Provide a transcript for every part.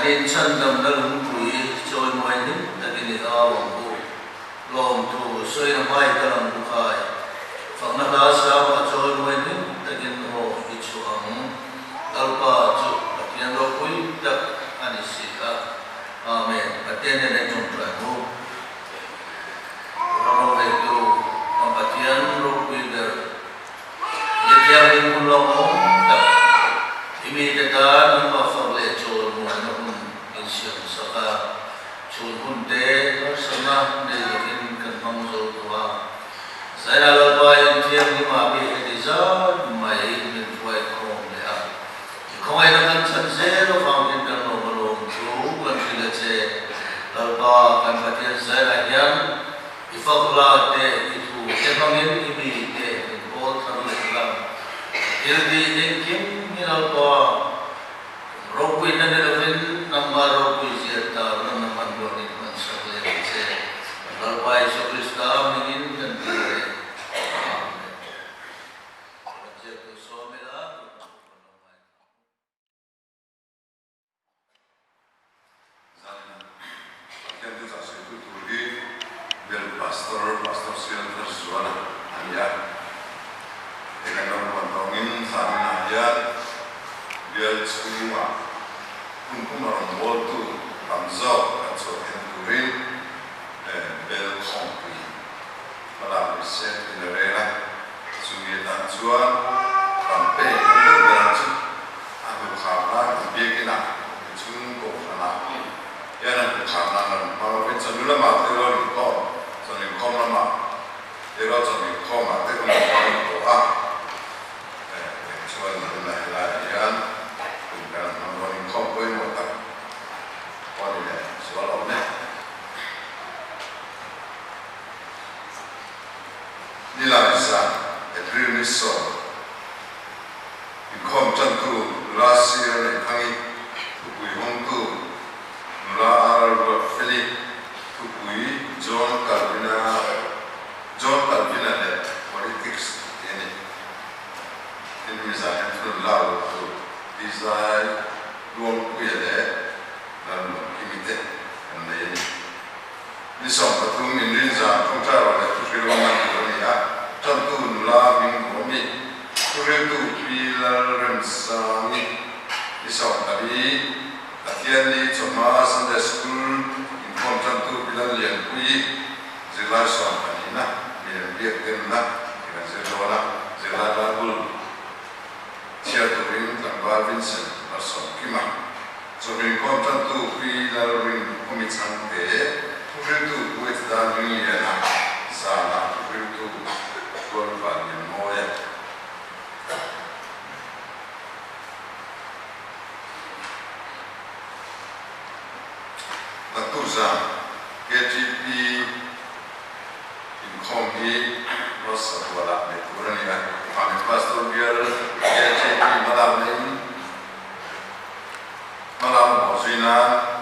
Kan inchhandamna lungpui chawimawi hlim takin i au ang u. Lawmthu sawina hmai kal ang u khai. Fakna hla sangah chawimawi hlim takin aw i chhuah ang. Lalpa chu Pathian ropui tak a ni si a. Amen. Pathian nen a tawngtai ang u. Ram roreltu kan Pathian ropui ber Ni thianghlim hun lawmawm tak i mite tan nangmah fak leh chawl muaina hun in siam sak a, chhun hun te harsatna nei lovin kan hmang zo tawh a. Zaina Lalpa in thianghlim ah mi heti zat mai min hruai khawm leh a, i khawngaihna kan chan zel avangin kan lawm a lawm thu kan hrilh a che. Lalpa kan Pathian Zaina hian I fak la te, i thu te hmangin i mi te min pawl thar leh la. Thil tih engkim hi Lalpa ropuina ni lovin nangmah ropui zia tar na na hmanruah nih hman sak leh ang che. Lalpa Isua Krista hmingin kan ti leh. Amen. Kan ziaktu sawm ila, kan lo ngaithla ang. Zanin Pathian thuchah sawitu tur hi Bel Pastor, Pastor Sial Tharzuala a ni a. Hei kan lo puan tawngin zaninah hian bial chhungah hun puma rawngbawltu tam zawk kan chhuah theihna turin Bel khawngpui hmalak ni se tiin a rel a. Chumi atan chuan campaign hun deuh berah chu A hnukhar nan kan biakinah michhung kohhranah hian a hnukhar nan a rawn hmang lovin chawhnu lamah te erawh inkhawm, chawhnu inkhawm lamah erawh chawhnu inkhawmah te hun an hmang tawh a, eng chuan tunah helaiah hian hun kan han hmang dawn inkhawm pawimawh tak pawh a ni leh sual awm e. Nilai zan, April ni 10. Inkhawm tantu nula sir a neih thang i thupui hawngtu nula R Ruat Feli, thupui John Calvina John Calvina leh Politics tih a ni. Tin mi zan hian thunun lak loh tur Pi Zai Luangpuia leh Lalmuankimi te kan nei a ni. Ni 13 inrin zan tawngtai rawh leh thuhrilh awm man tur a ni a, tantu nula hming duh a mi. Thuhriltu Pi Lalremsangi ni 14 Pathianni chawhma Sunday School inkhawm tantu Pi Lallianpuii zirlai 12na milem biak demna ti kan zir dawn a, zirlai Bible chhiar turin tlangval Vincent Malsawmkima chawhma inkhawm tantu Pi Lalring Awmi Chhangte thuhriltu Pu Etdan Ringliana zanah thuhriltu Tualvan Lianmawi a. Naktuk zan KTP inkhawm hi North Sabualah neih tur a ni a, Khami Pastor Bial KTP hmalakna in hmalak hmuh zui nan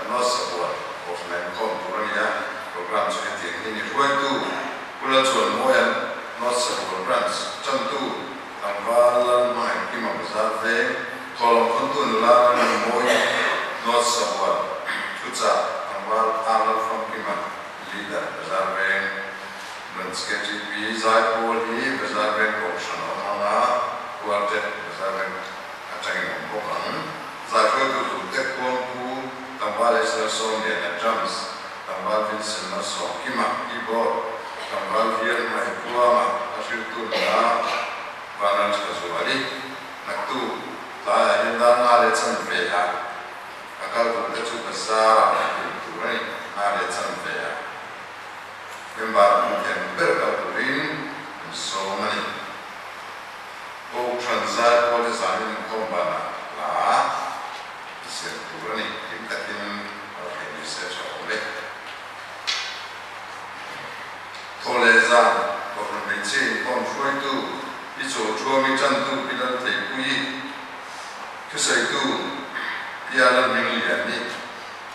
North Sabual Kohhran inkhawm tur a ni a, program chu hetiang hi ni hruaitu Pu Lalchuanmawia'n North Sabual Branch tantu tlangval Lalhmangaih Kima Bazar Veng, Thawhlawm khawntu nula Lalnunmawii North Sabual Thuchah tlangval R Lalfamkima Leader Bazar Veng Branch KTP Zaipawl hi Bazar Veng Kohhran a awm ang a, Quartet Bazar Veng atangin a awm bawk ang. Zaihruaitu turte Khuangpu tlangval Israel Sawmliana Drums Tlangval Vincent Malsawmkima, keyboard, Tlangval Vial Hmaikuanga, a hriltu nula Vanram Thazuali, naktuk tlaiah hian dar nga leh chanve ah a kal tur te chu bazar ah a tum tur a ni, nga leh chanve ah member hmun thiam ber kal turin an sawm a ni. Kohhran zai pawl te zanin inkhawm banah hla zir tur a ni, kim takin a la theih ni se tha awm e. Thaw leh zan, Kohhran hmeichhia inkhawm hruaitu, Pi Chaw Thuami tantu Pi Laltheipuii, thusawitu Pi A Lalhming Liani,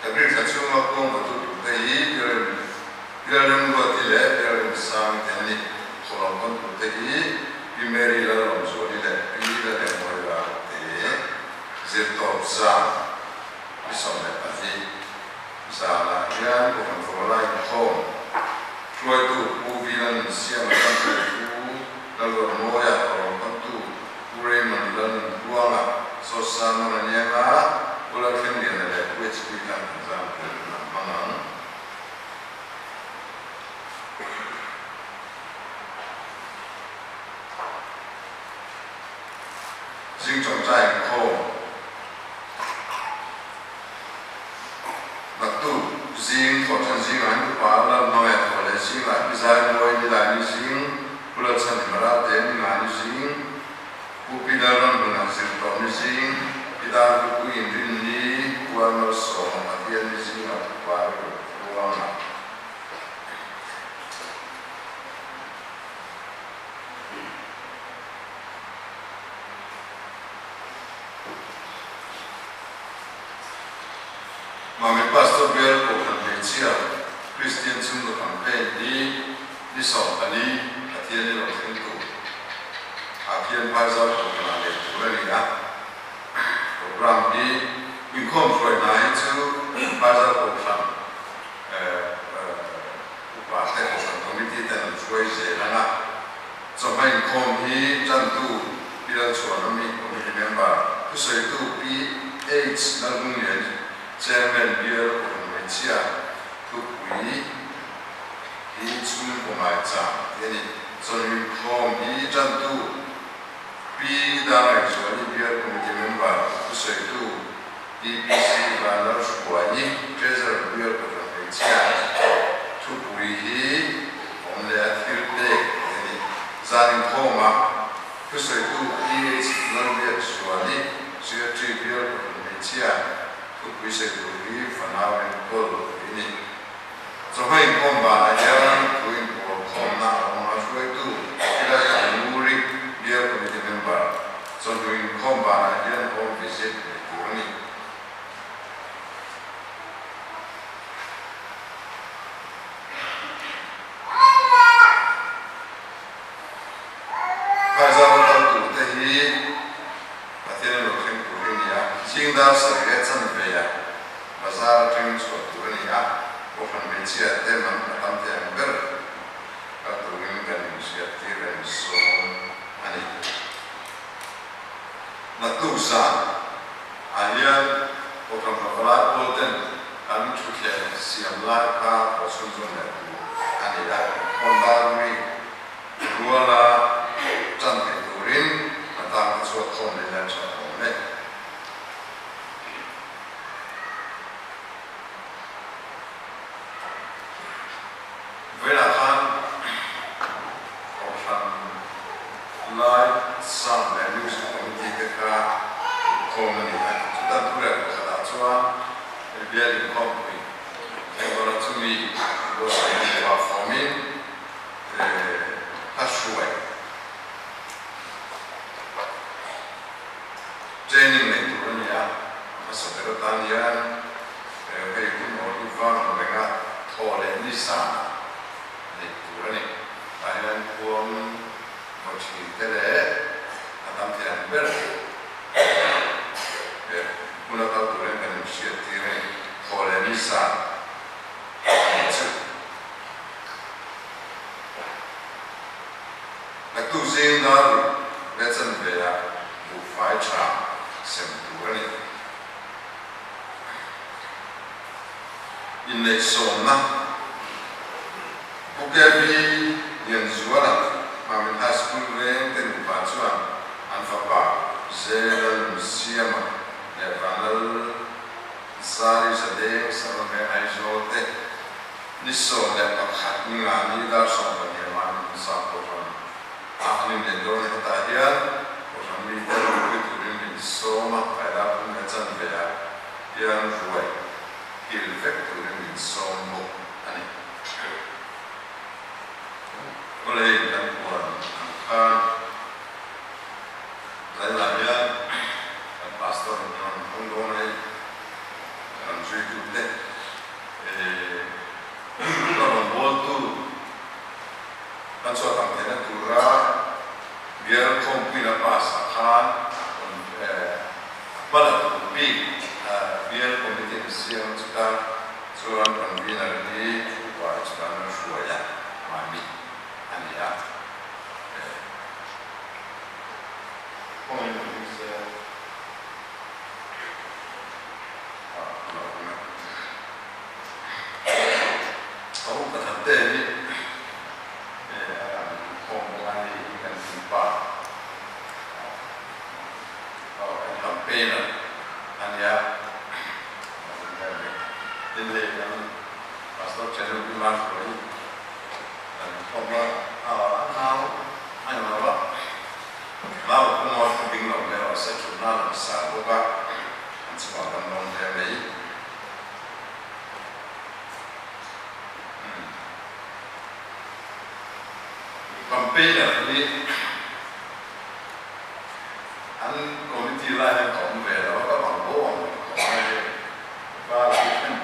April thla chhunga kawng vatu turte hi Pi Rem Pi Lalremruati leh Pi Lalremsangi te an ni. Thawhlawm kawn turte hi Pi Mary Lalawmzuali leh Pi Lalengmawira te zirtawp zan. Ni 12 zanah hian Kohhran Fawlai inkhawm hruaitu Pu Vilan Siama Tanpui Pu Lalruatmawia Rawlkawttu Pu Raymond Lalnuntluanga Sawsang Ranianga Pu Lalthlengliana leh Pu HP tan kan zam tur hun an hmang ang. Zing tawngtai inkhawm Naktuk zing thawhṭan zingah an upa Lalhmangaih thaw leh zingah Pi Zaimawi Nilaini zing Pu Lalchhanhima Ralte Ningani zing Pu Pi Lalramhluna Zirtawpni zing Pi Darhlupu Inrinni Pu Armalsawma Pathianni zingah Pu Pari Ruangah. Mami Pastor Bial Kohhran Hmeichhia Kristian Chhungkaw Campaign hi ni 14 Pathian i lo thleng tur ah khian Phaizau Kohhran ah leh tur a ni a. Program hi inkhawm hruai hna hi chu Phaizau Kohhran Upa te Kohhran Committee ten an hruai zel ang a. Chawhma inkhawm hi tantu Pi Lalchhuanawmi, Committee Member, thusawitu Pi H Lalhunglian, Chairman Bial Kohhran Hmeichhia Thupui hi chhungkaw ngaichang tih a ni. Chawhnu inkhawm hi tantu Pi Darngaizuali, Bial Committee Member, thusawitu Pi PC Vanlalhruaii, Treasurer Bial Kohhran Hmeichhia Thupui hi awm leh a thil pek tih a ni. Zan inkhawmah thusawitu PH Lalbiakzuali, Secretary Bial Kohhran Hmeichhia Thupui sawi tur hi fanau enkawl tih a ni. Chawhma inkhawm banah hian thu inpawl khawmna a awm a, hruaitu Pilat Thanmuri, Bial Committee Member, chawhnu inkhawm banah hian home visit nei tur a ni. Phaizau kal turte hi Pathian a lo thleng tur hi a ni a, zing dar sarih leh chanve ah Bazar atangin chhuah tur a ni a, Kohhran hmeichhia te man a tam thei ang ber kal turin kan inhriat tir a insawm a ni. Naktuk zan ah hian Kohhran Pavalai pawl ten kan thutthleng siam lai kha pawh chhunzawm leh tur a ni a, Khawndarui ruala tan thei turin a tang te chhuak khawm leh ila tha awm e. Vawiinah khan Kohhran lai Sound leh Music Committee te kha inkhawm a ni a, chutan thurel pakhatah chuan bial inkhawmpui thleng dawna chumi buatsaih an duh a fawmin hla hruai Training nei tur a ni a, a hmasa ber atan hian hei hun awl hi vang renga thaw leh ni zanah neih tur a ni. Tah hian khuang vaw thin te leh a tam thei ang ber hmun a kal turin kan inhriat tir a ni. Thaw leh ni zan a ni chu. Naktuk zing dar ruk leh chanve ah buhfai tha sem tur a ni. Inneihsawmna Pu KB Lianzuala Mamin High School veng te nupa chuan an fapa Zelalun Siama leh Vanlal Zari Zadeng Salome Aizawl te Ni 11 ni nga ni dar 12 mah ni hmasa Kohhran ah an inleh dawn a, hetah hian Kohhran mite ropui turin min sawm a, kaida phung leh chanve ah hian ruai kil vek turin min sawm bawk a ni. Kawlhei kan puan ang khan zainah hian kan Pastor in rawn hmang dawn a hei, kan zuitute. Ka rawngbawltu kan chhuah tam theihna tura bial khawmpuina pass ah khan hma la tur bik. Bial Committee an siam chuta chuan Convener hi Upa chuan an hruai a, Mami a ni a. Kawngin an hming se a lo awm e. A upa that te hi a kan khawm bawk a ni hi kan tih pa kan campaign a nia. Tin hei kan Pastor Channel Pi Mahruai kan khawm a, a nau a ni lo a, nau pawh a ding lo leh a se thutna a lo sa bawk a, an chungah kan lawm hle mai. Campaigner hi an committee lai hian ka awm ve lo a, ka bang bo ang ka awm a hei ka hian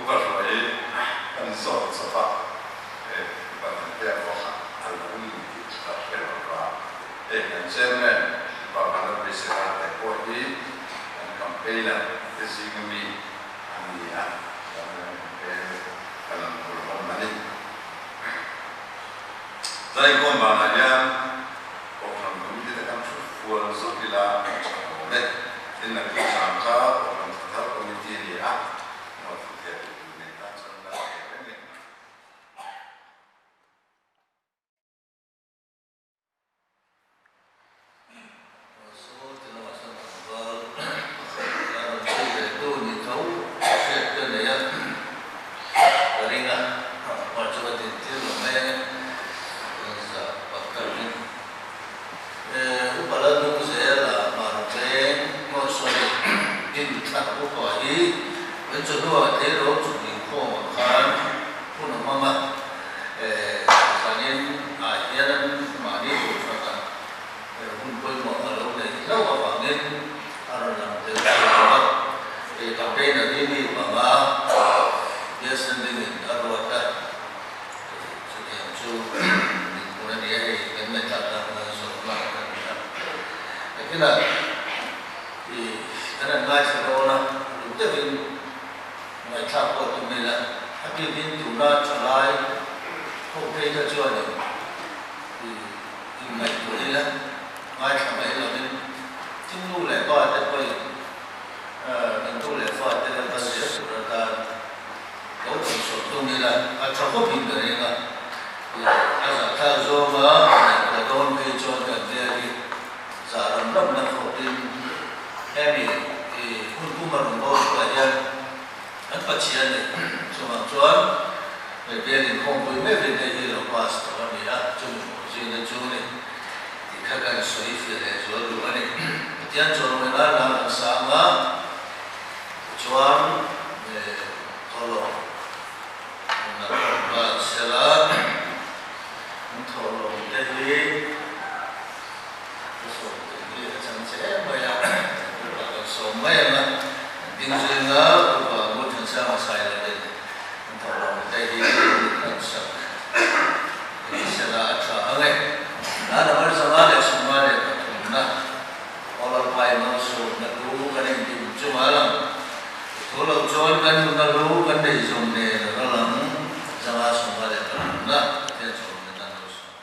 upa hruai kan zawt chawp a, hei upa dang te a pawh a lo ni tih ka hre lo va, hei kan chairman upa Vanlalpisera te pawh hi kan campaigner te zinga mi an ni a, chuan campaign kan an pur hlawm a ni. Zaikawm banah hian Kohhran committee te kan thu fual zawk ila a tha awm e. Tin naktuk zan kha Kohhran Thathar committee a ni a, hmuah thu theh duh tur nei tan chuan la theh reng e. Saw ti lamah chuan tlangval a rawn chhui ve tu ni tho hriat ka nei a, ka ring a, hmar chu ka din tir lo mai ang e, kan za pak ka ring. Upa la dung zel a hmar veng maw sorry din thla upa hi kan chawhnuah tleirawl chung inkhawmah khan hun a hmang a, zanin ah hian mahni duhthlanah Hun pawimawh a lo neih hlauh avangin a rawn lang tel thei lo a, he campaign a hi mi panga bial sending in a ruat a, chutiang chu dinhmun a ni a, hei kan ngaihthlak dan khan zawhna kan ni a. Nakinah i kan han ngaithla dawn a, uluk deuhin ngaihthlak pawh tum ila, a bikin tuna thalai ho phei kha chuanin i Inngaihtuah ila, ngaithla mai lovin thil nu leh pa te pawhin kan nu leh fa te la kal zel tur atan lo dawnsawh tum ila a tha khawpin ka ring a, a zahthlak zawnga ngaihtuah dawn phei chuan kan vel hi zah ram ramna khawpin hemi hun puma rawn bo chhuah hian An Pathian ni chungah chuan Bible inkhawmpui meuhin hei hi lo pass tawh a ni a, chumi hmuh zingna chu ni tih kha kan sawi fiah leh zual duh a ni. Pathian chuan awm engai nan an sang a, tichuan thawhlawm na khawm nghal sela, an thawhlawm te hi Ka sawm te hi a chang che em mai a, upa kan sawm mai ang a, an ding zinga upa Ngurthansanga sai lovin an thawhlawm te hi an sak ni sela a tha ang e. Nana Marzanga leh Sawma leh pathumna Awlalpai malsawmna lu kan indim chunga lang thu lo chuan kan nuna lu kan nei zawm nen a ral ang, Zanga Sawma leh pathumna Pathian sawmna nan lo sawm.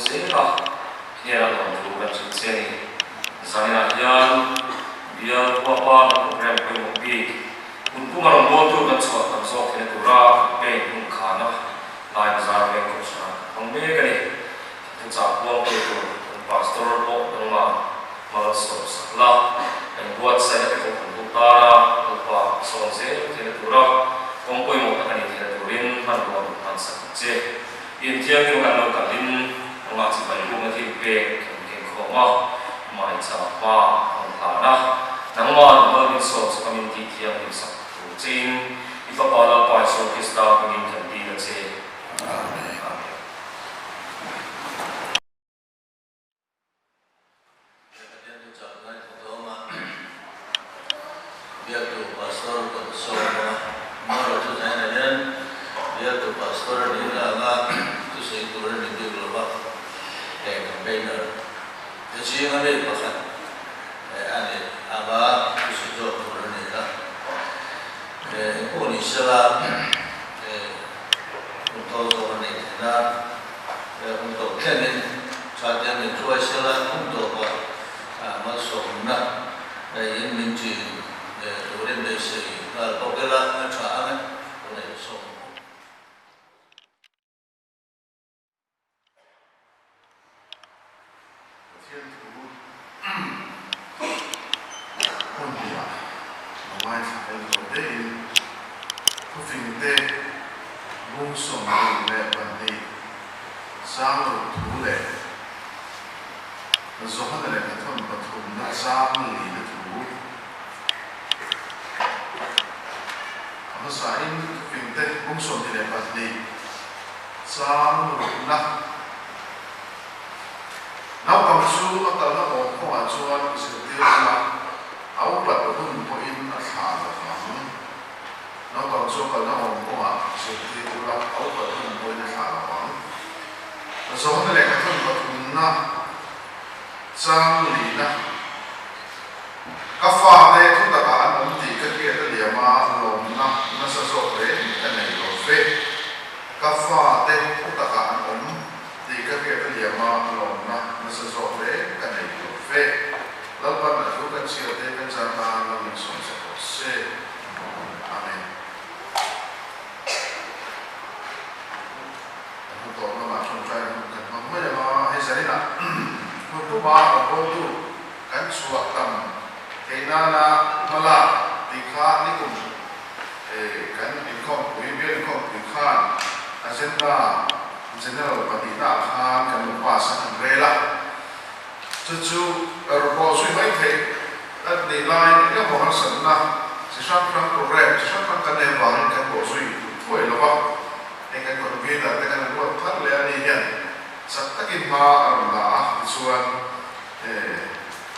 zel a, hnenah lawmthu kan hrilh che a ni. Zaninah hian bial huapa kan programme pawimawh bik hun puma rawngbawltu kan chhuah tam zawk theihna tura campaign hun khana lai bazar veng kohhran a hmang mek a ni. Thuchah puangtu tur kan pastor pawh nangmah malsawm sak la, kan buatsaihna te pawh kan duh tan a, Lalpa sawn zel theihna tura kawng pawimawh tak a nih theihna turin hmanrua min hman sak ang che. Inthianghlim kan lo kalin nangmah chibai bukna thil pek kan keng khawm a, maicha hma an hlan a, nangmah mal min sawm sak a min tih thianghlim sak tur chein i Fapa Lalpa Isua Krista hmingin kan dil a che. Amen. Pathian chu chak ngai thawk a awm a, Biaktu Pastor kan sawm a, Mara chu zainah hian Biaktu Pastor a nih langa thusawi tur a ni bik lo va, he campaigner te zinga mi pakhat a nih anga thusawi zawk tur a ni a, engpawh ni sela hun tawk zawk a neih theih nan hun tawp thlengin Thatia min hruai sela hun tawpah malsawmna in min chin turin beisei nghal bawk ila a tha ang e, tunah in sawm bawk. Pathian thu hmun hnih-ah a ngaithla en tawh deuhin thufingte bung 22 chang ruk thu leh Johana lehkhathawn pathumna chang lina thu a hmasain thufingte bung 22 chang rukna Naupang chu a kalna awm kawngah chuan zirtir ula, a upat hun pawhin a thlah lo vang. Naupang chu a kalna awm kawngah zirtir ula, a upat hun pawhin a thlah lo vang. Zawhna lehkhathawn pathumna chang lina. Ka fate thutakah an awm tih ka hriat a liam a, lawmna nasa zawk reng ka nei lo ve. Ka fate thutakah an awm tih ka hriat a liam a, lawmna nasa zawk reng ka nei lo ve. Lalpan a thu kan chhiar te kan zar tan lo min sawm sak rawh se. Amen. Kan hun tawp lamah tawngtai hun kan hmang mai ang a, hei zaninah hun puma rawngbawltu kan chhuah tam theih nana hmalak tih kha nikum kan inkhawmpui, bial inkhawmpui khan agenda general pahnihnaah khan kan lo pass a kan rel a, chu chu rawh zui mai theih a nih laiin eng emaw harsatna chi hrang hrang program chi hrang hrang kan nei avangin kan bawh zui thuai lo va, hei kan convener te kan ruat thar leh a ni hian chak takin hma a rawn la a, tichuan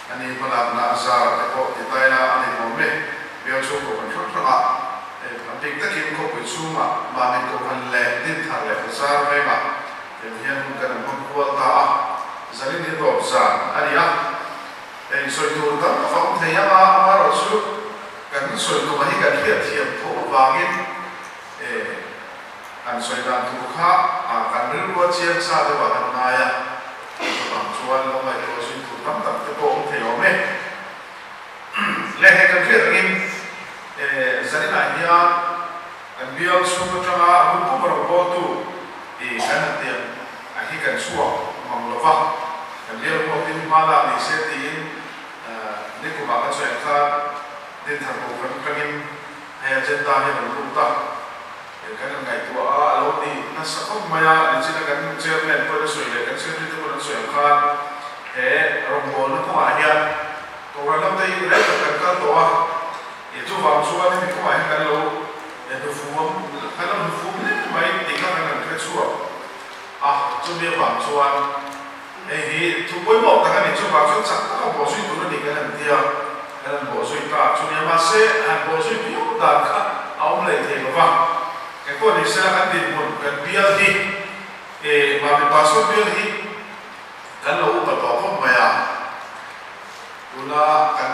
A ni hmalakna a zar te pawh ti tai la a ni awm e. Bial chhungkaw kan hrang hrangah a bik takin khawpui chhungah mahni kohhran leh dinthar leh bazar vengah eng hian hun kan hmang kual ta a, zanin hi tawp zan a ni a. Eng sawi tur tam tak a awm thei ang a, amaherawhchu kan sawi tumah hi kan hriatthiam tho avangin An sawi dan tur kha kan rilru a chiang sa deuh ah kan ngai a, chuvang chuan lo ngaihtuah zui tur tam tak te pawh awm thei awm e. Le hei kan hriat angin zaninah hian kan bial chhung atanga hun pum a rawn bawltu kan han tiang a hi kan chhuak mang lo va, kan bial huapin hma lak ni se tiin nikumah kan sawi ang khan dinthar ko kan tangin Hei agenda hi a rawn lut a, kan han ngaihtuah a, a lo ni nasa khawp mai a, nichina kan chairman pawhin a sawi leh kan secretary te pawhin an sawi ang khan he rawngbawlna kawngah hian Kohhran lam te hi rei tak kan kal tawh a, ih chuvang chuan hemi kawngah hian kan lo hnufum kan lo hnufum hle mai tih kha kan han hre chhuak a, chumi avang chuan Hei hi thu pawimawh tak a ni, chuvang chuan chak taka bawhzui tur a ni kan han ti a, kan han bawhzui ta chu nia, mahse han bawhzui viau dan kha a awm leh thei lo va, engpawh ni sela kan dinhmun kan bial hi eh mah mipa sawn bial hi kan lo upa tawh khawp mai a, tuna kan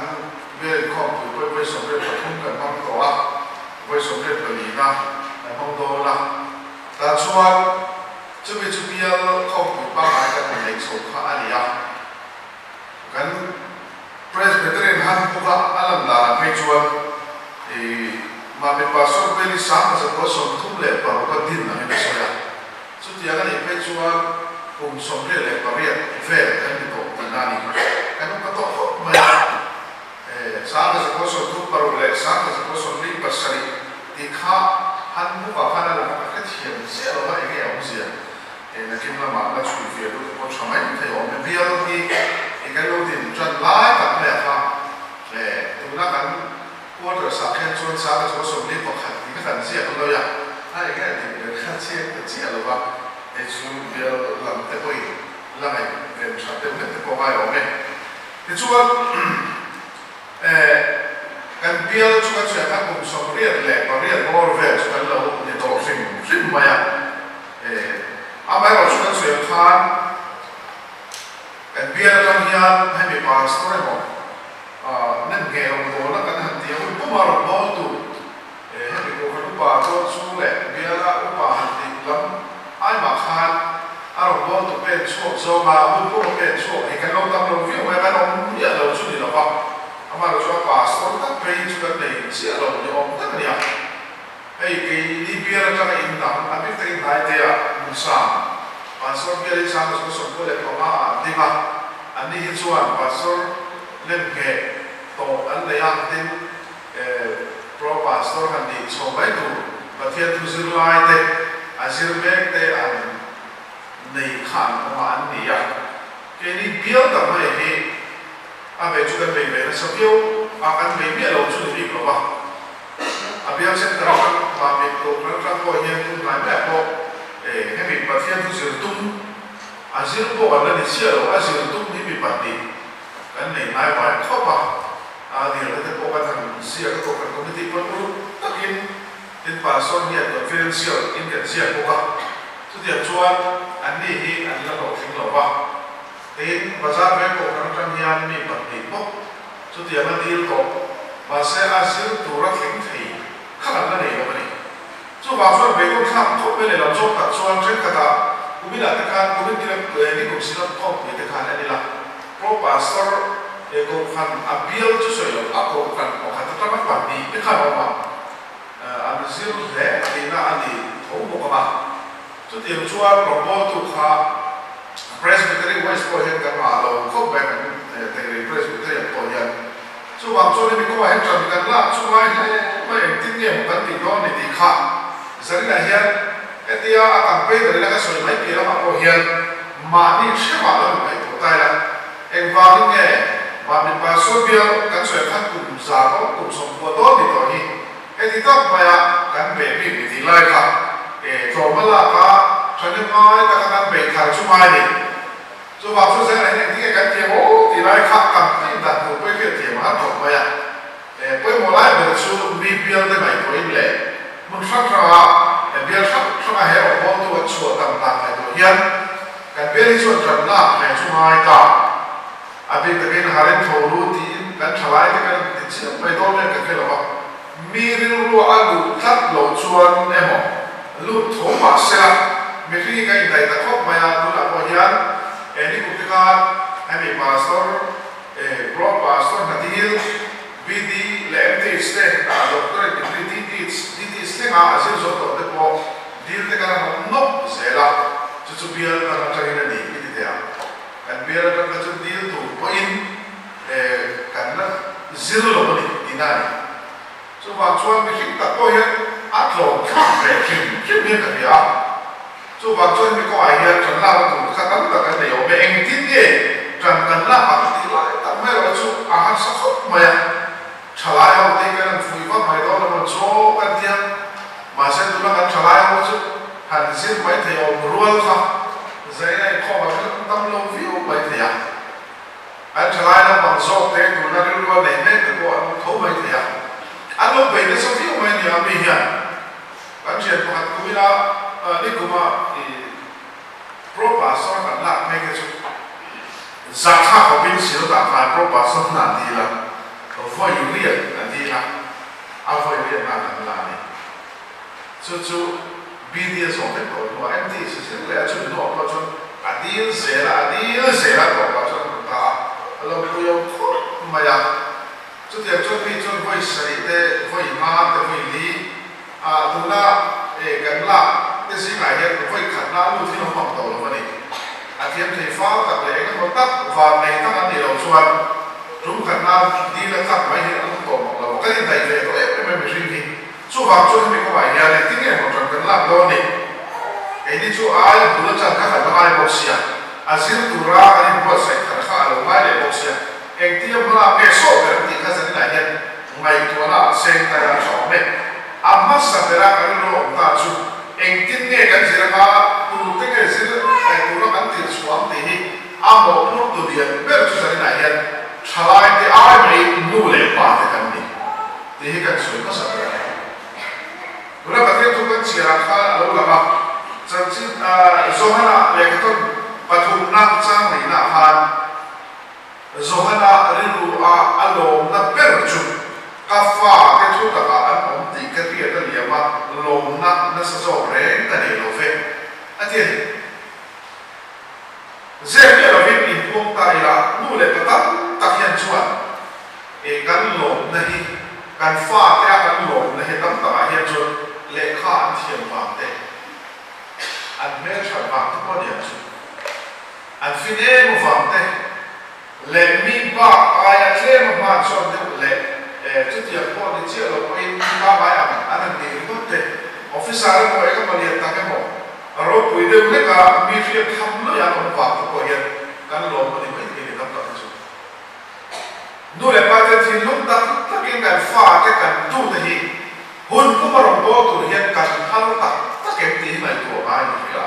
bial inkhawmpui pawh vawi 83 kan hmang tawh a, vawi 84 na kan hmang dawn a, tah chuan. Chumi chu bial khawmpui pangngai kan han nei chho kha a ni a. Kan Presbyterian handbook a a lan danah phei chuan i Mamit Pastor Veli 1936 a din angin a sawi a. Chutiang a nih phei chuan kum 28 vel kan ni tawh tihna a ni. Kan upa tawh khawp mai a. 1936 leh 1947 tih kha handbook ah khan a lang a, ka hrethiam chiah lo va enge a awmzia. Nakin lamah la chhui ve lutuk pawh tha mai thei awm e. Bial hi i kan lo din tan lai tak mai a kha tuna kan quarters ah khian chuan 1941 tih kha kan ziak lawi a, a enge a dik ber kha chiang ta chiah lo va, hei chu bial lam te pawhin la ngaih ven that deuh hlek te pawh ngai awm e. Tichuan kan bial chu kan sawi ang khan kum 88 bawr vel chu kan lo ni tawh hrim hrim mai a. Amaherawh chu kan sawi ang khan kan bial atang hian hemi pastor emaw nem ngheh rawngbawlna kan han tih a hun puma rawngbawltu hemi kohhran upa chuan chu leh biala upa han tih lam ai mah khan a rawngbawltu pen chhuak zawnga hun puma pen chhuak hi kan lo tam lo viau mai a, kan awm miah lo chu ni lo va, amaherawh chu a pastor tak phei hi chu kan nei chiah lo ni awm tak a nia. Hei keini bial atanga in dang a bik takin hnaite ah Musa, Pastor bial hi 1995 ah an ding a, anni hi chuan Pastor lem ngheh tawh an nei a, tin Pro Pastor han nih chho mai tur Pathian thu zirlai te a zir mek te an nei kha an awm a an ni a, keini bial tak mai hi a bei chu kan bei ve nasa viau a, kan bei miah lo chu ni bik lo va. A biak center atang Mamit Kohhran atang pawh hian tun hnai maiah pawh hemi Pathian thu zir tum a zir pawh an la ni chiah lo, a zir tum hi mi pahnih kan nei hnai vai khawp a, a dilna te pawh kan han ziak a, Kohhran Committee pawn uluk takin tin Pastor hian confidential in kan ziak bawk a, chutiang chuan anni hi an la hlawhtling lo va, tin Bazar Veng Kohhran atang hian mi pahnih bawk Chutiang a dil tawh, mahse a zir tur a thleng thei kha kan la nei lo a ni. Chuvang chuan beidawn thlak khawp mai leh lam zawk tak chuan thenkhatah kuminah te khan kumin ni ni kum sinam khawmpui te khan en ila Pro Pastor he kohhran a bial chu sawi loh a kohhran pakhat atanga pahnih te khan a awm a, an zir hle tihna a ni tho bawk ang a. Chutiang chuan rawngbawltu kha Presbytery West pawh hian kan ngah lo khawp mai kan Teirei Presbytery ang pawh hian. Chuvang chuan hemi kawngah hian ṭan kan lak chu ngai hle mai engtin nge maw kan tih dawn ni tih kha Zarina hian hetia a campaigner ina ka sawi mai piah lamah pawh hian mahni hremah lo inngaihtawh ta ila engvangin nge Mamit Pastor bial kan sawi khan kum za dawn kum 90 dawn ni tawh hi Heti tak maia kan beh bik ni tih lai kha e tlawm a lak a, thahnem ngai taka kan beih thar chu ngai ni. Chuvang chu zela hian engtin nge kan thiam aw tih lai kha campaign dan tur pawh i hriat thiam a han thawk mai a. E pawimawh lai ber chu mi bial te ngaihtuahin leh hmun hrang hranga e bial hrang hranga he rawngbawltu an chhuah tam dan ngaihtuah hian kan bial hi chuan ṭan lak ve chu ngai ta. A bik takin Haren tho lu tiin kan thalai te kan ti chiang mai dawn em ka hre lo a, mi rilrua a luh tlat loh chuan emaw lut tho mah sela mihring ka indaih ta khawp mai a, tunah pawh hian he nikum te khan hemi pastor eh pro pastor hnathil BD leh MTH te ah doctorate degree DTH DTH thlenga a zir zawh tawh te pawh dil te kan han awm nawk zel a, chu chu bial tan atangin a ni i ti teh ang. Kan bial atang kha chu dil tur pawhin kan la zir lo a ni tihna a ni. Chuvang chuan mihring tak pawh hian a tlawm thlak ve hrim hrim hian ka hria a. Chuvang chuan hemi kawngah hian ṭan lakna tur kha tam tak kan nei awm e. Engtin nge ṭan kan lak ang tih lai tak mai erawh chu a harsa khawp mai a. Ṭhalai ho te hi kan han fuih vak mai dawn emaw chaw kan ti a, mahse tuna kan ṭhalai ho chu han zir mai thei awm rual kha zaina inkhawm ah khan an tam lo viau mai thei a. An ṭhalai naupang zawk te tuna rilru a nei mek te pawh an awm tho mai thei a. An lo bei nasa viau mai nia mi hian kan ṭhian pakhat kumina nikuma i Pro Pastor kan lak phei kha chu Zathla khawpin sil dah khan Pro Pastor hna dil a, vawi riat a dil a, a vawi riat na kan la a ni. Chu chu BD a zawh vek tawh hnuah MT si zir leh a chumi hnuah pawh chuan. A dil zel a, a dil zel a, tawpah chuan a hmu ta a, a lo pui awm khawp mai a. Chutiang chuan mi chuan vawi sarih te, vawi nga te, vawi li ah tuna kan lak te zingah hian vawi khatna a lut hi lo hmang tawh lo a ni. A thiam thei fal tak leh eng emaw tak van nei tak an nih loh chuan tum khatna dil a tlak mai hian a awm tawh mawk lo. Kan indaih ve tawh em em a mihring hi. Chuvang chuan hemi kawngah hian engtin nge maw ṭan kan lak dawn ni? Keini chu ai a bul aṭang kha kan la ngai bawk sia, a zir tura kan inbuatsaih thar kha a lo ngai leh bawk sia, engtia hmala nge sawh ber an tih kha zaninah hian ngaihtuahna ah seng ta ila ṭha awm e. A hmasa bera kan rilru awm ta chu engtin nge kan zir anga tute nge zir tura kan tir chhuah ang tih hi a mawhphurtu lian ber chu zaninah hian ṭhalaite ai mai nu leh pa te kan ni. Tih hi kan sawi hmasa ber a ni. Tuna Pathian thu kan chhiarah khan a lo lang a, chanchin Johana lehkhathawn pathumna chang neihnaah khan Johana rilru a a lawmna ber chu ka fa te thu takah an awm tih ka hriat a liam a, lawmna nasa zawk reng ka nei lo ve, a ti a ni. Zep miah lovin inpuang ta ila nu leh pa tam tak hian chuan E kan lawmna hi, kan fate a kan lawmna hi tam takah hian chuan lehkha an thiam vang te, an hmelthat vang te pawh a ni ang chu. An fin em avang te leh mi bak aia tlem a hman chuan deuh leh e chutiang pawh ni chiah lo pawhin mi pangngai ang an han nih ringawt te, officer emaw eng emaw lian tak emaw ropui deuh hleka mi hriat tham luih an awm vang te pawh hian kan lawm a ni maithei ni tam tak hi chu. Nu leh pa te thinlung tak takin kan fa te kan tu te hi hun puma rawn bawl tur hian kan phal tak tak em tih hi ngaihtuah ngai a ni hria.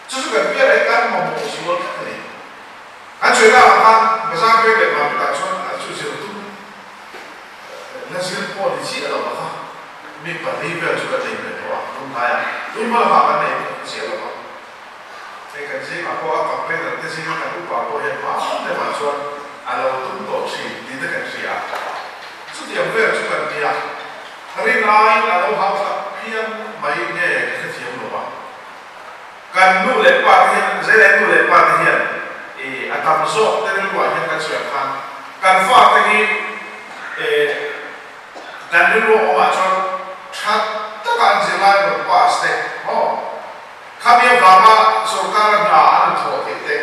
Chu chu kan pial hi kan mamawh zual tlat a ni. Kan sawi lak ang khan bazar veng leh market ah chuan a chu zir tum la zir pawh ni chiah lo kha mi pali vel chu kan nei ve tawh a tunlaiah tun hma lamah kan nei chiah lo a. Hei kan zingah pawh a campaigner te zinga kan upa pawh hian hma deuhah chuan a lo tum tawh thin tih te kan hria a. Chutiang vel chu kan nia. Rin aiin a lo hau tak phian mai nge ka hrethiam lo a. Kan nu leh pa te hian, Zela nu leh pa te hian i a tam zawk te rilruah hian kan sawi ang khan kan fate hi i kan rilru awmah chuan tha taka an zirlai rawn pass te maw? Khami avanga sorkar a hna an rawn thawh theih te,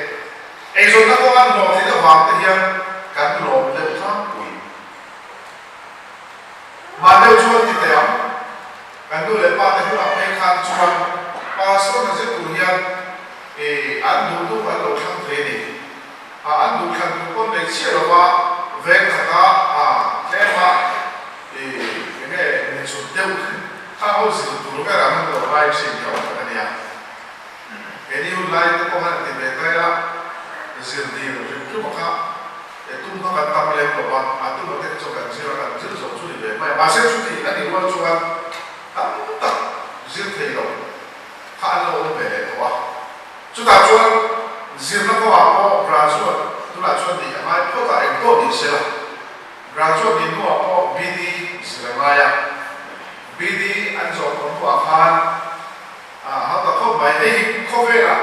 eizawnna kawnga an hlawh theih avang te hian kan lawm deuh tlangpui. Mah deuh chuan ti teh ang, kan nu leh pa te hunah phei khan chuan pastor hna zir tur hian an duh duh an lo thlang thei a ni. An duh thlan tur pawn nei chiah lova veng khata tlema enge ni chhut deuh kha ho zir tur ber ang an lo ngai thin hi a awm tak a nia. Keini hun lai te pawh khan an ti ve tai a, zir dil hrim hrim a kha tum kha kan tam lem lo va, a tum a te kha chuan kan zir a, kan zir zo chu ni ve mai a, mahse chuti a nih rual chuan tam tak zir thei lo kha an lo awm ve leh tawh a. Chutah chuan zirna kawngah pawh graduate tunah chuan nih a ngai phawt a, eng pawh ni sela graduate nih hnuah pawh BD zir a ngai a, BD an zawh tawh hnuah khan a hau ta khawp mai. Hei hi khawvelah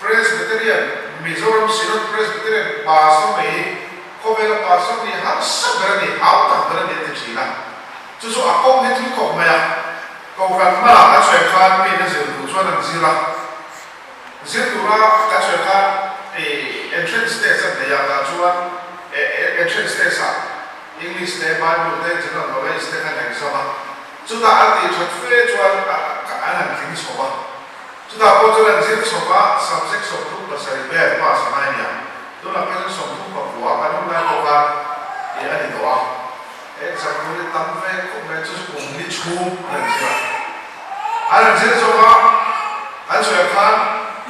Presbyterian, Mizoram Synod Presbyterian pastor mai hi khawvela pastor nih harsa ber a ni, hau tak ber a ni a ti thin a, chu chu a kawng hi thui khawp mai a. Kohhran hmalah kan sawi khan mi na zir duh chuan an zir a, zir tura kan sawi khan entrance test an nei a, tah chuan entrance test ah English te, Bible te, General Knowledge te khan exam a, chutah an tih that fe chuan an han tling chho a, chutah pawh chuan an zir chho a, subject 37 vel pass a ngai nia, tunah pawh chuan 34 kan hun lai pawh khan a ni tawh a. Exam tur hi tam ve khawp mai chu chu kum ni chhung an han zir a. An han zir zawk a, an sawi ang khan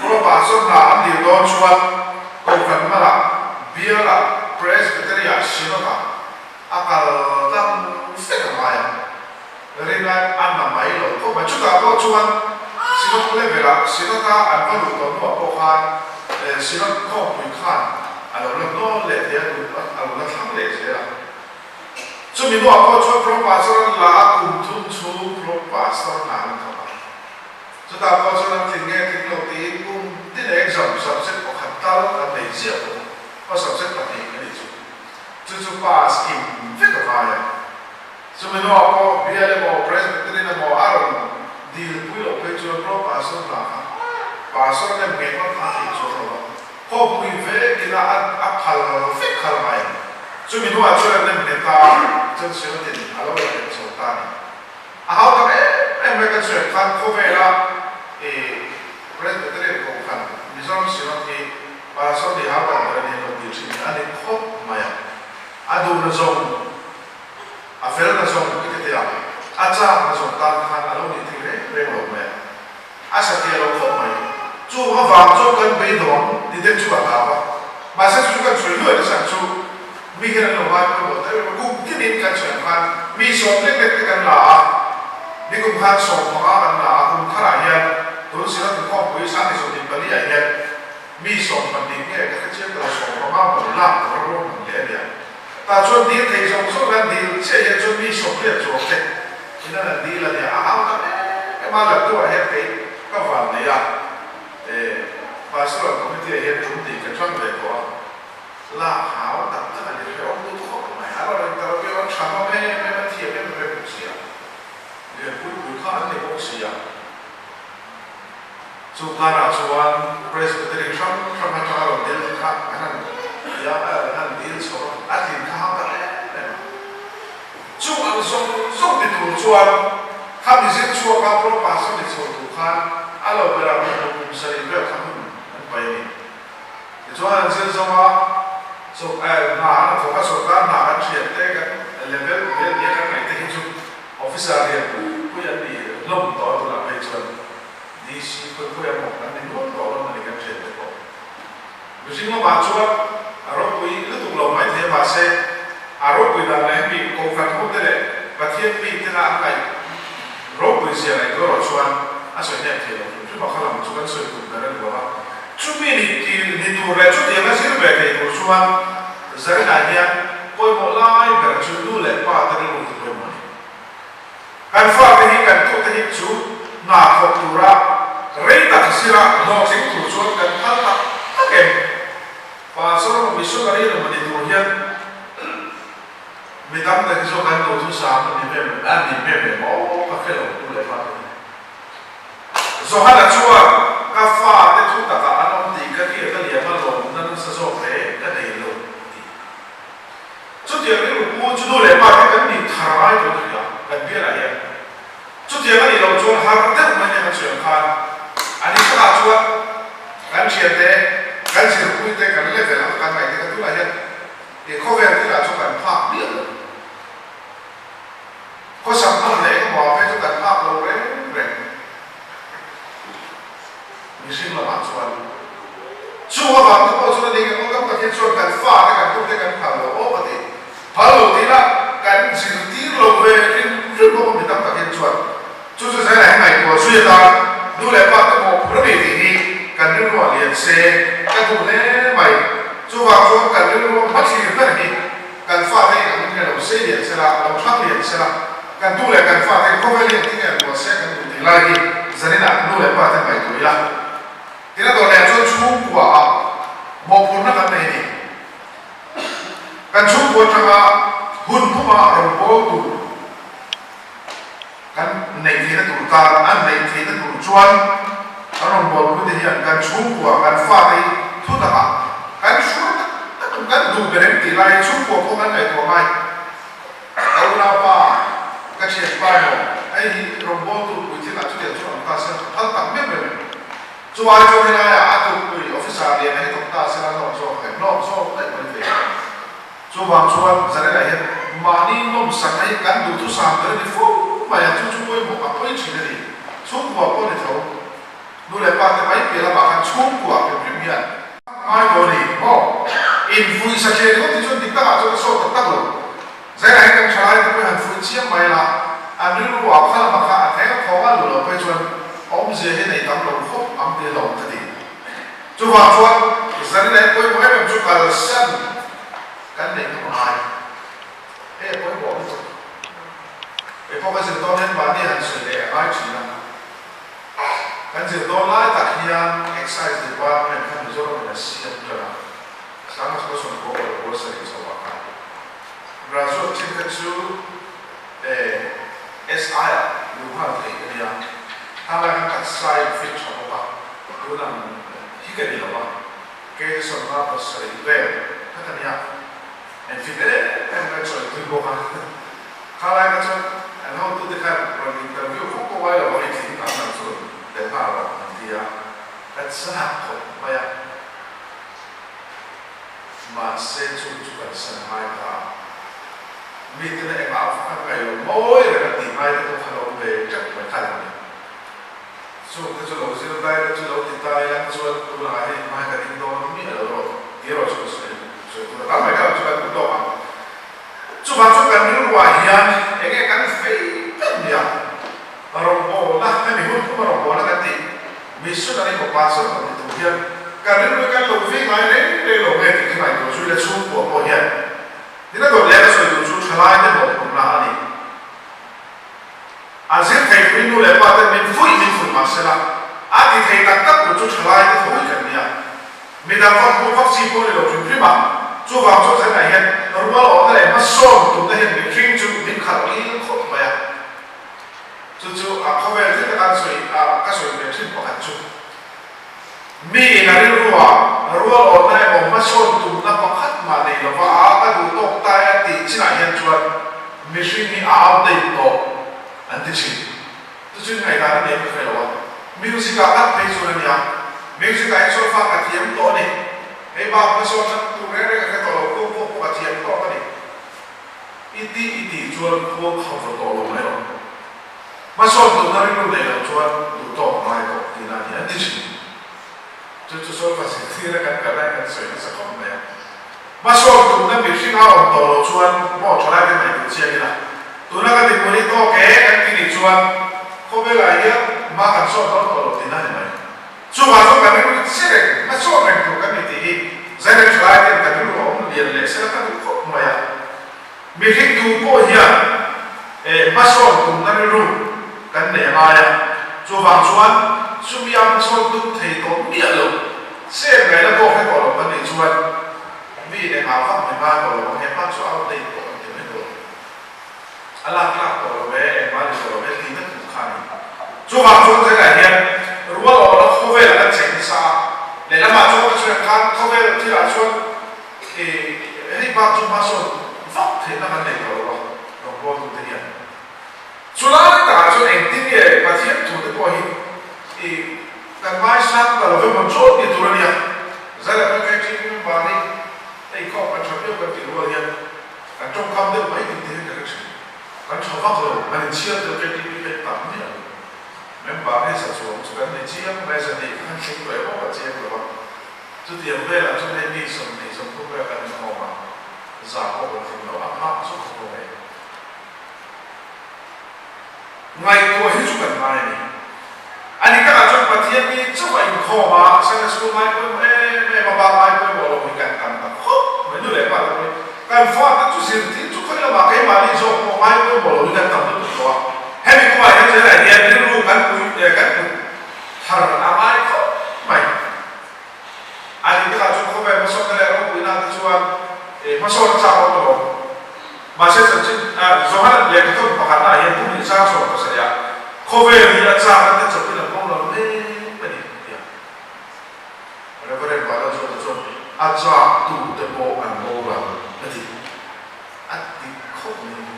Propa zawk hna an dil dawn chuan Kohhran hmalah Bialah Presbytery-ah Synod-ah a kal tlang vek a ngai ang. Rinai a na mai lo khawp mai. Chutah pawh chuan Synod level-ah Synod-a an va luh tawh hnuah pawh khan Synod khawmpui khan a lo la hnawl leh thei a, a lo la thlang leh zel a. Chumi hnuah pawh chuan Pro Pastor an la a, kum thum chhung Pro Pastor hna an thawk a. Chutah pawh chuan an tling nge tling lo tiin kum tin exam subject pakhat tal an nei ziah bawk a, aw subject pahnih a nih chu. Chu chu pass kim vek a ngai a. Chumi hnuah pawh bial emaw Presbyterian emaw a rawn dil pui loh phei chuan pro pastor hna kha pastor nem ngei ngawt kha a theih chuang lo va, khawpui vek ila a a phal vek kha la ngai ang. Chumi hnuah chuan a nem nghet ta a, chuan Siotin a lo la nghet chho ta a ni. A hau tak em em mai kan sawi khan khawvela i Presbyterian Kohhran Mizoram Synod hi Pastor ni hau tak ber a ni lo tih thin hi a ni khawp mai a. A duh na zawng, a fel na zawng i ti thei ang, a chak na zawng tan khan a lo nih thei reng reng lo mai a. A satliah lo khawp mai. Chung avang chuan kan beidawng ti te chu a hlau a. Mahse chu chu kan sawi luai nasa ang chu. Mi hian an lo ngai pawimawh ta em em a, kum tinin kan sawi ang khan mi sawm lek lek te kan la a, nikum khan 15 kan la a, kum tharah hian tun sila kum khawmpui 2024 ah hian mi 12 nge ka hrechiang ta lo 15 maw lak tur a ruahman leh a nia. Tah chuan dil thei zawng zawng an dil chiah hian chuan mi 80 chuang te in an han dil a nia, a hau ta em em a, lattuah hian kei ka van nei a, eh pastoral committee ah hian tum tih ka chang ve tawh a, lak hau tak tak a ni hrehawm lut khawp mai, a rawn interview a tha hlawm em em a, thiam em em bawk si a, lianpui pui kha an ni bawk si a. Chu karah chuan Presbytery hrang hrang atanga rawn dil kha an han ti a, an han dil chho a, a tlin kha hau ta em em a. Chu ang zawng zawng ti tur chuan kha mizir chhuaka pro pastor ni chho tur khan a lo berah hun hmu kum sarih vel kha hun an pai a ni. Tichuan an zir zo a, hna an a thawk a, sorkar hna kan hriat te kan level vel nia kan ngaih te hi chu Officer lian pui pui an ni hlawm tawh a tunah phei chuan DC khawi khawi a mawk an ni nual tawh hlawm a ni kan hriat te pawh. Mihring lamah chuan a ropui lutuk lo mai thei a mahse a ropui dan leh hemi Kohhran ho te leh Pathian mi tena an ngaih ropui zia ngaihtuah erawh chuan a sawi hnem thei lo hrim hrim a kha lam chu kan sawi tum ber a ni lo a. Chumi ni ni tur leh chutianga zir ve thei tur chuan Zarinah hian pawimawh lai ber chu nu leh pa te rilru hi pawimawh a ni. Kan fate hi kan tute hi chu hna thawk tura rei tak zira hlawhtling tur chuan kan phal tak tak em? Pastor emaw missionary emaw ni tur hian mi tam tak hi chu kan duhthusam a ni ve a ni ve ve maw ka hre lo nu leh pa te hi. Johana chuan, Ka fate thu takah an awm tih ka hriat a liam a lawmna nasa zawk hle ka nei lo, a ti. Chutiang rilru pu chu nu leh pa te kan nih thar ngai tawh a hria, kan bialah hian. Chutiang a nih loh chuan har deuh mai nia kan sawi ang khan a ni takah chuan kan thiante, kan zirpuite, kan level anga kan ngaihte kha tunah hian i khawvel thilah chuan kan phak miah lo. Khawsak hman leh engemaw ah phei chu kan nghak lo reng reng. Mihring lamah chuan chu avang te pawh chuan a ni engemaw tam takin chuan kan fa te kan tum te kan phal lo awk a ti. Phal lo tih lah kan zirtir lo ve hrim hrim bawk a mi tam takin chuan chu chu zela hi ngaihtuah zui atan nu leh pa te pawh phur a ni tih hi kan rilruah lian se ka duh hle mai. Chuvang chuan kan rilruah hmathlir ber hi Kan fate in ang nge lo sei lian sela, lo thlang lian sela, kan tu leh kan fate khawvel hi engtin nge an ruah se kan duh tih lai hi zaninah nu leh pa te ngaihtuah ila. Tina dawr leh chuan chhungkua ah mawhphurhna kan nei a ni. Kan chhungkua atanga hun puma rawn bawl tur kan neih theihna tur tan an neih theihna tur chuan kan rawn bawlpui te hian kan chhungkua kan fate hi thu takah kan hruai tak tak ang kan duh ber em tih lai hi chhungkua pawh kan ngaihtuah ngai ka unaupa ka thianpa emaw hei hi rawngbawltu puitling ah chutiang chu an ta se phal tak meuh em em chu ai chuan helaiah a tukpui officer lian a hi thawk ta se la nawm zawk em nawm zawk daih mai thei. Chuvang chuan Zarela hian mahni nawmsakna hi kan duhthusam ber a ni fo mai a, chu chu pawimawh a pawi thin a ni. Chhungkua pawh ni tho, nu leh pa te mai piah lamah khan chhungkua hrim hrim hian. Ngai tawh a ni maw? Infuih satliah ringawt hi chuan dik takah chuan a sawt tak tak lo. Zarela hian kan thalai te pawh hi han fuih chiang mai la, an rilru ah kha lamah kha a theng a thawng a lu lo phei chuan awmzia hi nei tam lo khawp ang tih hlauh ka ti. Chuvang chuan Zarina hi pawimawh em em chu kalsan kan neih ngam ngai. Hei a pawimawh lutuk. Kei pawh ka zir dawn hian mahni han sawi leh a ngai thin a. Kan zir dawn lai tak hian. Excise Department kha Mizoram in a siam tan a, 1997 chho ah khan graduate chin kha chu SI ah luh nghal theih a nia, khalai khan taksa in fit tha bawk a, tun ang hi ka ni lo a, kei 57 vel kha ka nia, en fit em em mai chawi tui bawk a, khalai kha chuan an hotute khan rawn interview fawk pawh ngai lo a, i tling ang ang chu rawn tel nghal rawh an ti a, ka chak khawp mai a. Mahse chu chu kan san ngai ta a, mite na engah vak an ngaih lo mawi reng a tih ngai te pawh kha lo ve teuh mai kha lo ni. Chung te chu lo zir dai te chu lo ti ta ila chuan tunah hei hmai ka ding dawn miah lo rawh ti erawh chu ka sawi sawi tur a tam mai kha lo chu kan duh tawk ang. Chuvang chu kan rilruah hian enge kan fei ber nia rawngbawlna hemi hun thuma rawngbawlna kan tih Missionary maw pastor maw ti tur hian kan rilru hi kan lo vei ngai reng reng lo nge tih kha ngaihtuah zui la chhungkua pawh hian tina dawt leh ka sawi duh chu thalai te mawhphurhna a ni. A zir thei pui nu leh pa ten min fuih min fuih mah sela a ti thei tak tak tur chu thalai te tho hi kan nia. Midang vak hmuh vak chi pawh ni lo hrim hrim a, chuvang chuan zanah hian rual awmna leh hmasawn tumna hian mihring chu min khalh lil khawp mai a. Chu chu a khawvel thil taka an sawi a ka sawi ve thin pakhat chu mi in a rilru ah rual awmna emaw hmasawn tumna pakhat mah nei lova a ka duh tawk tai a tih chinah hian chuan mihring hi a outdate tawh an ti thin. Chu chu ngaihdan a nei ka hre lo a, music ah ngat phei chuan a nia, music ah hian solfa ka thiam tawh a ni, hei bak hmasawnna tur reng reng ka hre tawh lo, khuang pawh pawh ka thiam tawk a ni. I tih i tih chuan khuang kha va tawh lo mai rawh. Hmasawn tumna rilru nei lo chuan duh tawk ngai tawh tihna a ni an ti thin. Chu chu solfa zirtir a kan kal lai kan sawi nasa khawp mai a. Hmasawn tumna mihring a awm tawh loh chuan maw thalai te ngaihtuah chiang ila. Tuna ka dinhmun hi tawk e kan ti nih chuan khawvelah hian hma kan sawn dawn tawh lo tihna a ni mai. Chuvang chuan kan rilru che reng, hmasawn reng tur kan ni tih hi Zairem thalai ten kan rilru a awm lian leh sela ka duh khawp mai a. Mihring tu pawh hian hmasawn tumna rilru kan nei a ngai a, chuvang chuan chumi a hmasawn tum thei tawh miah lo, seng ngaihna pawh hre tawh lo kan nih chuan mi engah vak mai ngai tawh lo ang, he hma chu outdate tawh an ti mai dawn. A lak tlak tawh lo e, engmah ni tawh lo e tihna tur kha a ni. Chuvang chuan zaiah hian rual awhna khawvel kan cheng nasa a, lehlamah chuan ka chhuah khan khawvel thilah chuan hei bak chu hmasawn vak theihna kan nei tawh lo a, rawngbawltute hian. Chulai takah chuan engtin nge Pathian thute pawh hi kan ngaisang ta lo emaw chuan ni tur a nia. Zaiah chuan KTP member hi hei khawp kan tha viau kan tih rual hian Kan tawngkam deuh mai tih te hi ka hre thin. Kan tha vak lo, kan inchhiar deuh KTP hi tam miah lo. Member hi za chuang chu kan ni chiang mai, za nih kha kan thleng tawh em awk a chiang lo a. Chutiang velah chuan hei mi 20 30 vel kan inkhawm a, za pawh kan tling lo, a hma chu ka hmu mai. Ngaihtuah hi chu kan ngai a ni. A ni takah chuan Pathian mi chauh a inkhawm a, Sunday School ngai pawimawh em em a, bak ngai pawimawh lo hi kan tam ta khawp mai. Nu leh pa te pawhin kan fate chu zirtir chu khawi lamah keimahni zawk pawh ngai pawimawh lo hi kan tam lutuk tawh a. Hemi kawngah hian zelah hian rilru kan pui kan put thar a ngai khawp mai. A ni takah chuan khawvel hmasawnna leh ropuina te chuan hmasawn a chak awm alawm. Mahse chanchin Johan lehkhathawn pakhatnaah hian kum hnih sang sawm pasarih ah khawvel hi a chak a te chawpin a kawng lo mek a ni tia Reverend Balajuata chuan a chak tu te pawh an boral a ti. A ti khawp mai.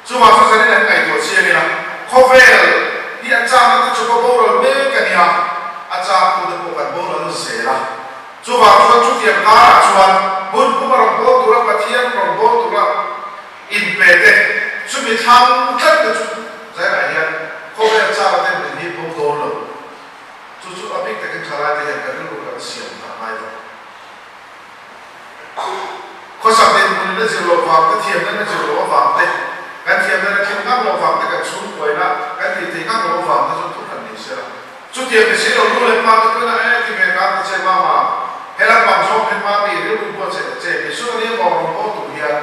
Chuvang chu zanin an ngaihtuah chiang ila, khawvel hi a chakna te chawp a boral mek a nia, a chak tu te pawh kan boral zel a. Chuvang chuan chutiang karah chuan hmun puma rawn bawl tura Pathian rawn bawl tura inpe te, chumi thlang tlat te chu zainah hian khawvel chakna te min hi bo dawn lo. Chu chu a bik takin thalai te hian kan rilru kan siam ta ngai lo. Khawsak dinhmunin a zir loh vang te, thiamna a zir loh avang te, kan thiamna a thlen ngam loh vang te, kan chhungkuaina kan tih theih ngam loh avang te chu thu hran ni se la. Chutiang ni si lo nu leh pa te pawhin a e ti ve kang ta che mama, helam bang zawng hian mami rilru buatsaih ta che mi sun a nia maw rawn bawl tur hian.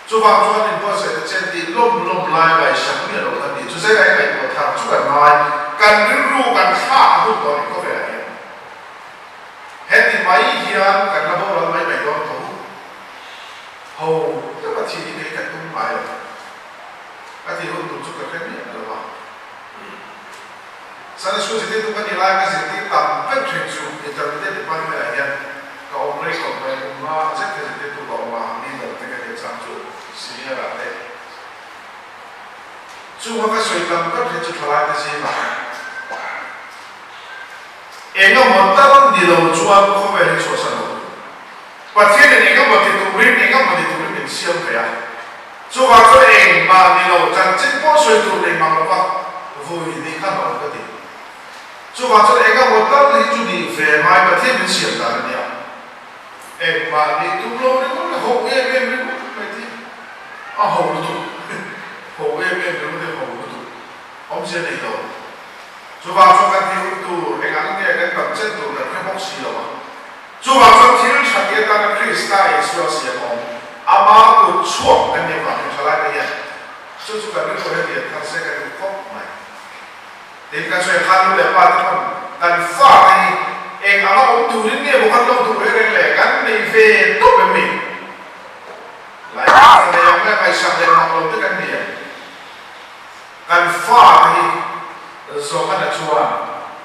Chuvang chuan inbuatsaih ta che tih lawm lawm lai vai sak miah lo kha ni chu zela i ngaihtuah thar chu kan ngai. Kan rilru kan thlak a hun tawh a ni khawvelah hian. Heti mai hian kan la boral mai mai dawn tho. Ho deuh a thih hi kei ka tum ngai lo. Ka tih hun tur chu ka hre miah lo a. Sana school zirtirtu ka nih lai ka zirtir tam vek thin chu Intermediate department ah hian ka awm rei tawh mai kum nga zet ka zirtirtu ka awm a, leader te ka nih chang chu senior ah te chunga ka sawi tam vek thin chu thalai te zingah eng emaw tal ni lo chuan khawvel hi chhuahsan lo tur. Pathian in eng emaw ti turin eng emaw ni turin min siam ve a. Chuvang chuan engmah ni lo, chanchin pawh sawi tur nei mang lova vui ni kha nuam ka ti. Chuvang chuan eng emaw tal hi chu nih ve ngai Pathian min siam dan a nia. Engmah nih tum lo ringawt leh ho em em ringawt mai ti a ho lutuk. Ho em em ringawt hi ho lutuk. Awmzia nei lo. Chuvang chuan kan ti tur eng ang nge kan tam chen tur kan hre bawk si lo a. Chuvang chuan thil tha ti atana Krista Isua siam awm, ama kut chhuak kan nih avangin thalaite hian chu chu kan rilru hian lian thar se ka duh khawp mai. Tin, kan sawi khan nu leh pa te pawn kan fate hi eng anga awm turin nge maw kan lo duh reng reng le, kan nei ve tawp em ni? Lai kan nei ang nge ngaihsak leh mak lo te kan ni em? Kan fate hi Johana chuan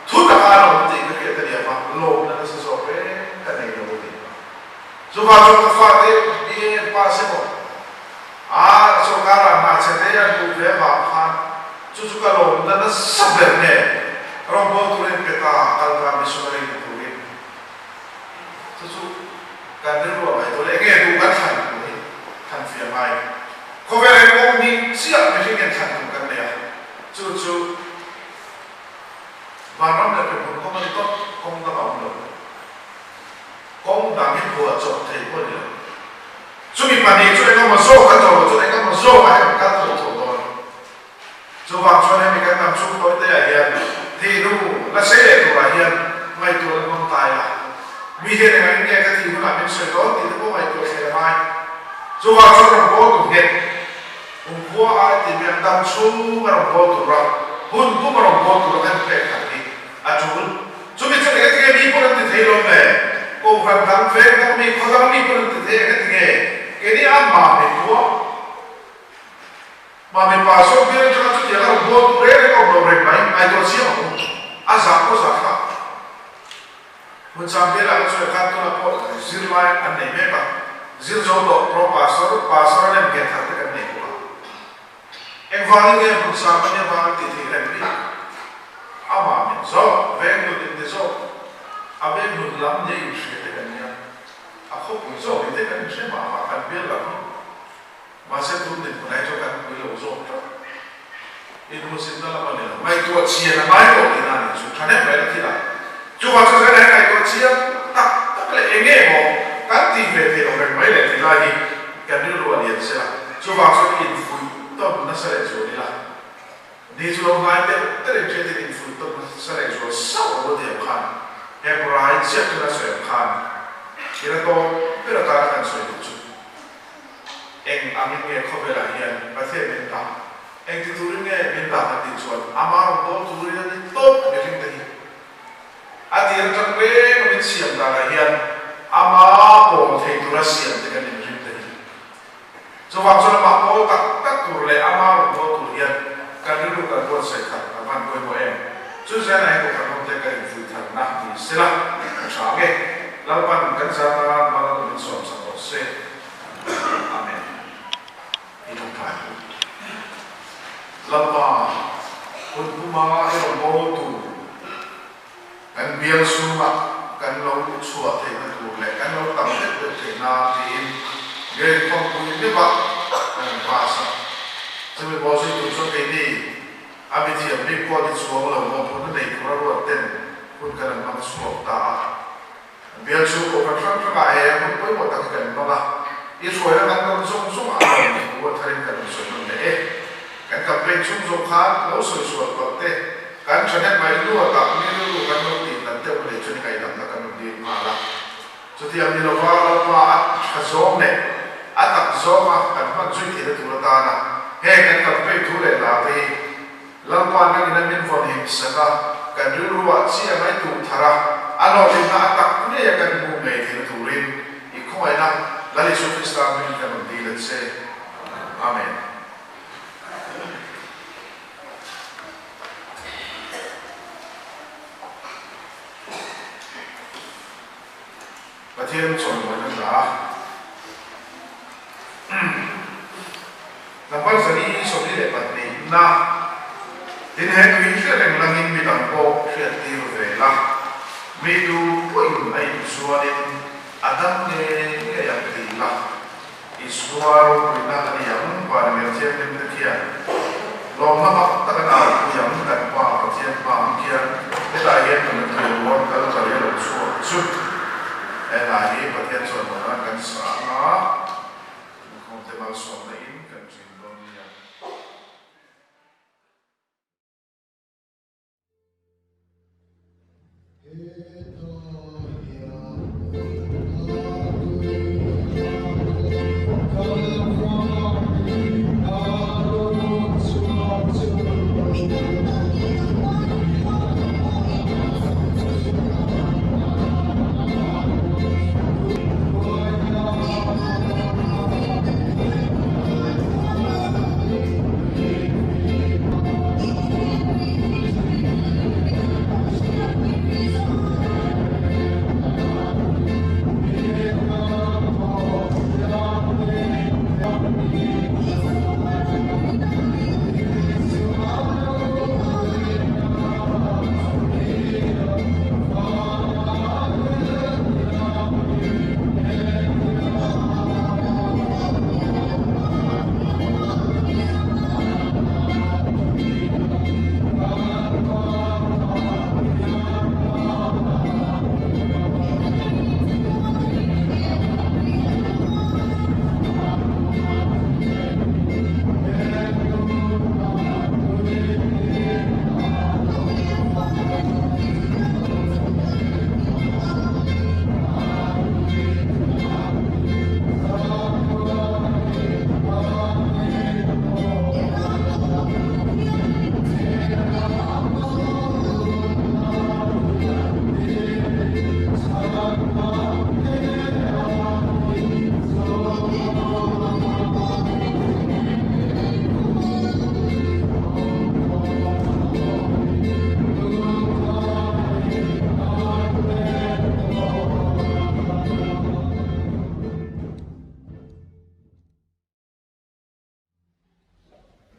thu taka an awm tih ka hriat a ni ang a, lawmna nasa zawk reng ka nei lo a ni. Chuvang chuan ka fate BA pass emaw a sorkar ah hna chhe te an hmuh ve avang khan chu chu ka lawmna nasa ber nge rawngbawl turin pe ta kal ta missionary ni turin chu chu kan rilru a ngaihtuah leh enge duh kan thlan tur hi thlan fiah ngai. Khawvel en kawng hnih chiah mihring hian thlan tur kan nei a. Chu chu vanram leh hremhmun kawng a ni tawp, kawng dang a awm lo. Kawng dang hi phuah chawp thei pawh a ni lo. Chumi pahnih chu engemaw zawk an zawh loh chuan engemaw zawk ah hian an kal tho tho dawn. Chuvang chuan hemi kan dam chhung tawi te ah hian thih hnu la sei leh turah hian ngaihtuahna hmang ta ila. Mi hian engah in nge ka thih hunah min sawi dawn tih te pawh ngaihtuah thlen a ngai. Chuvang chuan rawn bawl tu nghet. Kum khua ai ti miang dam chhung a rawn bawl tur a, hun pum a rawn bawl tur a kan pek khat hi a tul. Chumi chu enge tinge mi pawn an ti thei lo le? Kohhran dang, veng dang mi, khaw dang mi pawn an ti thei enge tinge? Keini a mami khua, mami pa sawn bial atanga chutiang a rawn bawl tur reng reng a awm lo reng mai, ngaihtuah chiang ang u. A zah pawh zah thlak. Hmun chang bial ah ka sawi khan tunah pawh zirlai an nei mek a, zir zo tawh pro pastor, pastor a lem nghet thar te kan nei bawk a. Engvangin nge hmun chang kan nih avanga tih theih reng bik? Amah min zawk, veng hnun in ti zawk, a veng hnun lam nia inhria te kan nia, a khawpui zawk ni te kan inhre mah mah kan bial lam hi. Mahse tun dinhmun ah hi chuan kan pui lo zawk tlat. Inhmuhsitna lam a ni lo. Ngaihtuah chian a ngai tawh tihna a nih chu. Thahnem mai la thil a. Chuvang chuan zan ah ngaihtuah chian tak tak leh eng nge maw kan tih ve theih loh reng mai leh tih lai hi kan rilru a lian sela. Chuvang chuan infuih tawn nasa leh zual ila. Ni chu lo ngai deuh deuh in hriatin infuih tawn nasa leh zual sauh a lo ti ang khan Hebrai chiah chuan a sawi ang khan ila tawp ber atana kan sawi duh chu. Eng angin nge khawvelah hian Pathian min dah? Eng ti turin nge min dah kan tih chuan ama rawn bawl turin a ni tawp mihring te hi. A tir atang reng a min siam danah hian ama pawl thei tura siam te kan ni mihring te hi. Chuvang chuan amah pawl tak tak tur leh ama rawn bawl tur hian kan rilru kan buatsaih khat a van pawimawh em? Chu zenah hi Kohhran awmte kan infuih tharna ni sela ka tha ang e. Lalpan kan zata mal min sawmsak rawh se. Amen. I thawkthai pu. Lalpa, hun puma i rawn bawl tur kan bial chhungah kan lo chhuah theihna tur leh kan lo tam deuh deuh theih nan tiin Grade khawmpui meuhah kan rawn pass a. Chumi bawl zui tur chuan keini A mithiam bik pawh ni chuang lo mawhphurhna nei tura ruat ten hun kan an hmang chhuak ta a. Bial chu kohhran hrang hrangah he hun pawimawh tak hi kan hmang a, i hruaina kan rawn zawng zawng a rawn thu a tharin kan rawn sawi nawn leh e. Kan campaign chhung zawng khan lo sawi sual palh te, kan thahnem mai luatah mi rilru kan lo tih nat deuh a nih chuan i ngaihdamna kan rawn dil nghal a. Chutiang ni lova Lalpa a tha zawng leh a tak zawnga kan hman zui theihna tur atana heng kan campaign thu leh hla te hi. Lalpa nangin a min vawn him sak a, kan rilruah chi a ngaihtuh thar a, a hlawhtlinna a tak ngei a kan hmuh ngei theihna turin i khawngaihna Lal Isua Krista hmingin kan rawn dil a che. Amen. Pathian chawimawi na hla. Number 422 na. Tin he tui hriat reng langin mi dang pawh hriat tir ve la. Mi tu pawhin a in chuanin a dam ngei ngei ang ti la. Isua ropuina a ni ang, Vanmel Thianghlim te khian lawmna mak tak an au pui ang, kan Pa Pathian hma ang khian hetah hian kan tui ruang kal kal i lo chhuak chu he hla hi Pathian chuan mawna kan sa ang a, inkhawmte malsawmna in kan ṭin dawn nia.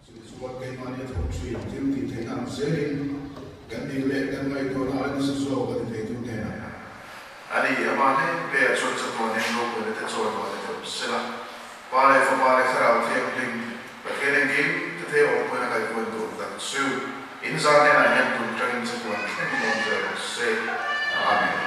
Chutichuan keimahni a thawk thin thil tih theihna ang zelin kan dil leh kan ngaihtuahna a nasa zawk a ti theitu hnenah. A ni, amah hle hle a chuan chatuan eng ropuina te chawimawi te awm sela, Pa leh Fapa leh Thlarau Thianghlim, Pathian engkim te thei awmpuina kaihpuan tur tak chu inzar hnenah hian tun tangin chatuan thleng dawn zel rawh se. Amen.